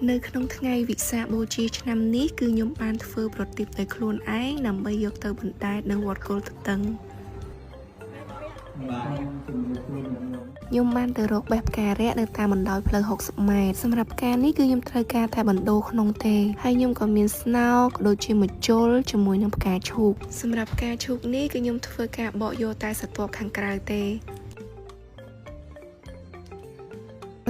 នៅក្នុងថ្ងៃវិសាខបូជាឆ្នាំនេះគឺខ្ញុំបានធ្វើប្រទីបដោយខ្លួនឯងដើម្បីយកទៅបណ្ដែតនៅវត្តគោលទទឹង ខ្ញុំបានទៅរកបេះផ្ការៈនៅតាមបណ្ដោយផ្លូវ60ម៉ែត្រសម្រាប់ផ្កានេះគឺខ្ញុំត្រូវការតែបណ្ដូរក្នុងទេហើយខ្ញុំក៏មានស្នោក៏ដូចជាម្ជុលជាមួយនឹងផ្កាឈូកសម្រាប់ផ្កាឈូកនេះគឺខ្ញុំធ្វើការបកយកតែស្រទាប់ខាងក្រៅទេ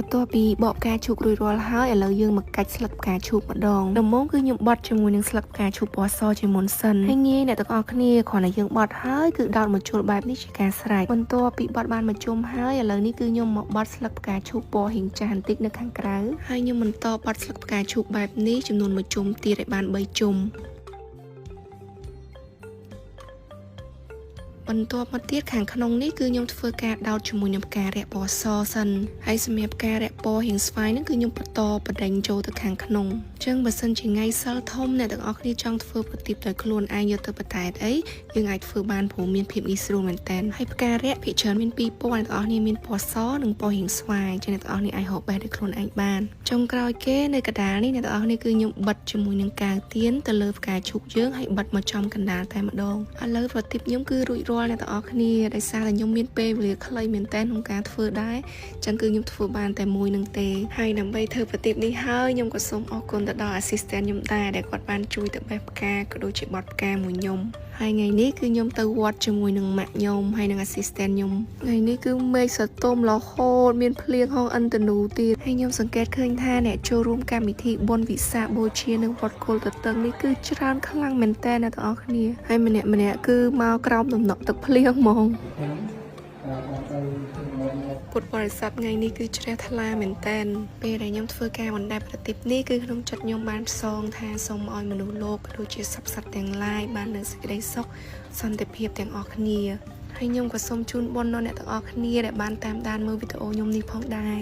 បន្ទាប់ពីបកផ្កាឈូករួចរាល់ហើយឥឡូវយើងមកកាច់ស្លឹកផ្កាឈូកម្ដងដំបូងគឺខ្ញុំបត់ជាមួយនឹងស្លឹកផ្កាឈូកពណ៌សជាមុនសិនហើយងាយអ្នកទាំងអស់គ្នាគ្រាន់តែយើងបត់ហើយគឺដោតម្ជុលបែបនេះជាការស្រេចបន្ទាប់ពីបត់បានមួយជុំហើយឥឡូវនេះគឺខ្ញុំមកបត់ស្លឹកផ្កាឈូកពណ៌រៀងចាស់បន្តិចនៅខាងក្រៅហើយខ្ញុំបន្តបត់ស្លឹកផ្កាឈូកបែបនេះចំនួនមួយជុំទៀតឲ្យបាន3ជុំ បន្ទាប់មកទៀតខាងក្នុងនេះគឺខ្ញុំធ្វើការដោតជាមួយនឹងផ្ការៈពណ៌សសិនហើយសម្រាប់ផ្ការៈពណ៌រៀងស្វាយហ្នឹងគឺខ្ញុំបន្តបដិញចូលទៅខាងក្នុងអញ្ចឹងបើសិនជាថ្ងៃសិលធំអ្នកទាំងអស់គ្នាចង់ធ្វើប្រទីបដោយខ្លួនឯងយកទៅបតែតអីយើងអាចធ្វើបានព្រោះមានភាពងាយស្រួលមែនតើហើយផ្ការៈភាគច្រើនមានពីរពណ៌អ្នកទាំងអស់គ្នាមានពណ៌សនិងពណ៌រៀងស្វាយចឹងអ្នកទាំងអស់គ្នាអាចរកបេះដោយខ្លួនឯងបានចុងក្រោយគេនៅកណ្ដាលនេះអ្នកទាំងអស់គ្នាគឺខ្ញុំបិទជាមួយនឹងកាវទៀនទៅលើផ្កាឈូកយើងហើយបិទមកចំកណ្ដាលតែម្ដងឥឡូវប្រទីបខ្ញុំគឺរួចរាល់អ្នកទាំងអស់គ្នាដោយសារតែខ្ញុំមានពេលវេលាខ្លីមែនតើក្នុងការធ្វើដែរចឹងគឺខ្ញុំធ្វើបានតែមួយនឹងទេហើយដើម្បីធ្វើប្រទីបនេះហើយខ្ញុំក៏សូមអរគុណទៅដល់ assistant ខ្ញុំដែរដែលគាត់បានជួយទៅបេះផ្កាក៏ដូចជាបត់ផ្កាមួយខ្ញុំហើយថ្ងៃនេះគឺខ្ញុំទៅវត្តជាមួយនឹងម៉ាក់ខ្ញុំហើយនិង assistant ខ្ញុំថ្ងៃនេះគឺមេឃសតុំរហូតមានភ្លៀងហងឥន្ទនូទៀតហើយខ្ញុំសង្កេតឃើញថាអ្នកចូលរួមកម្មវិធីបុណ្យវិសាខបូជានៅវត្តគោលទទឹងនេះគឺច្រើនខ្លាំងមែនតើអ្នកទាំងអស់គ្នាហើយម្នាក់ម្នាក់គឺមកក្រោមតំណក់ទឹកភ្លៀងហ្មង ពុទ្ធបរិស័ទថ្ងៃនេះគឺជ្រះថ្លាមែនតែនពេលដែលខ្ញុំធ្វើការបណ្ដែតប្រទីបនេះគឺក្នុងចិត្តខ្ញុំបានផ្សងថាសូមឲ្យមនុស្សលោកក៏ដូចជាសព្វសត្វទាំងឡាយបាននូវសេចក្តីសុខសន្តិភាពទាំងអស់គ្នាហើយខ្ញុំក៏សូមជូនបុណ្យដល់អ្នកទាំងអស់គ្នាដែលបានតាមដានមើលវីដេអូខ្ញុំនេះផងដែរ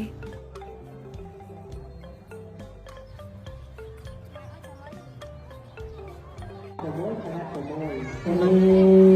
6ខណៈ6